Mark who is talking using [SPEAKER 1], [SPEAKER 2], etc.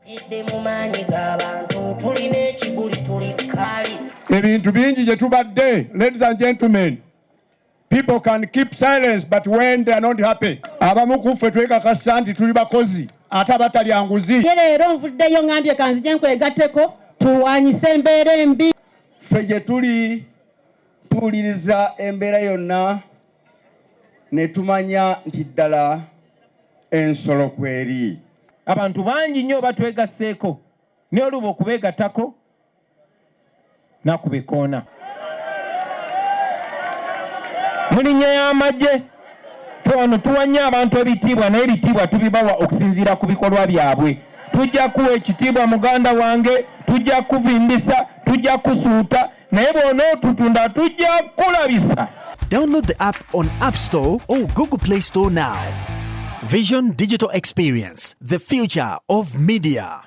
[SPEAKER 1] Idde mu maanyi g'abantu tulina ekibuli tuli kkaali.
[SPEAKER 2] Ebintu bingi gye tubadde. Ladies and gentlemen, people can keep silence, but when they are not happy, abamu ku ffe twekakasa nti tuli bakozi ate abatalya nguzi.
[SPEAKER 3] Ye leero nvuddeyo ŋŋambye kanzije nkwegatteko tulwanyise embeera embi.
[SPEAKER 4] Ffe gye tuli tuwuliriza embeera yonna ne tumanya nti ddala ensolo kweri.
[SPEAKER 5] Abantu bangi nnyo batwegasseeko, naye oluba okubeegattako nakuba ekoona mulinnya y'amagye. Ffe wano tuwa nnyo abantu ebitiibwa, naye ebitiibwa tubibawa okusinziira ku bikolwa byabwe. Tujja kuwa ekitiibwa muganda wange, tujja kuvimbisa, tujja kusuuta, naye bw'onootutunda tujja kukulabisa.
[SPEAKER 6] Download the app on App Store or Google Play Store now. Vision Digital Experience, the future of media.